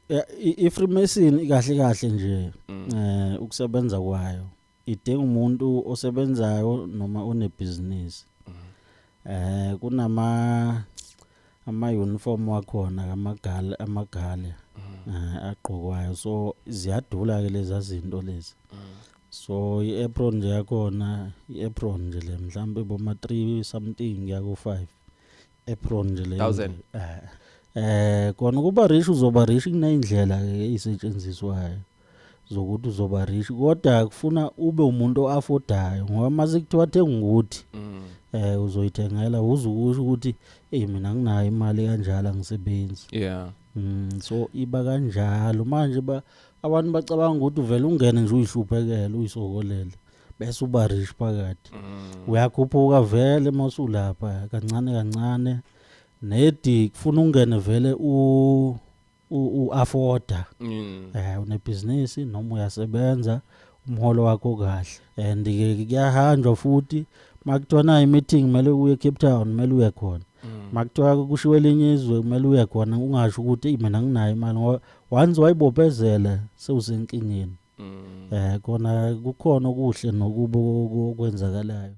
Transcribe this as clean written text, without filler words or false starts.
I-Freemason kahle kahle nje, ukusebenza kwayo idinga umuntu osebenzayo noma onebhizinisi. Kunama ama uniform wakhona amagala amagale agqokwayo, so ziyadula ke lezi zinto lezi. So i-apron nje yakhona, i-apron nje le mhlambe boma 3 something yaku 5 apron nje le. Thousand. Kona kuba rich, uzoba rich, kuneyindlela ke ezisetshenziswayo zokuthi uzoba rich, kodwa kufuna ube umuntu oaffordayo, ngoba mase kuthiwa thenga ukuthi uzoyithengela uzukusho ukuthi hey, mina nginayo imali kanjalo, angisebenzi. So iba kanjalo manje, ba abantu bacabanga ukuthi uvela ungene nje uyihluphekele, uyisokolele, bese uba rich phakathi. Uyakhuphuka vele mawusulapha kancane kancane, nedi kufuna ungene vele u afforda, unebhizinisi noma uyasebenza, umholo wakho kahle, and ke kuyahanjwa futhi. Makuthiwa nayo i-meeting, kumele uye eCape Town, kumele uye khona. Makuthiwa kushiwo elinye izwe, kumele uye khona. Ungasho ukuthi eyi, mina nginayo imali, ngoba once wayibophezela sewusenkingeni. Kona kukhona okuhle nokubo okwenzakalayo.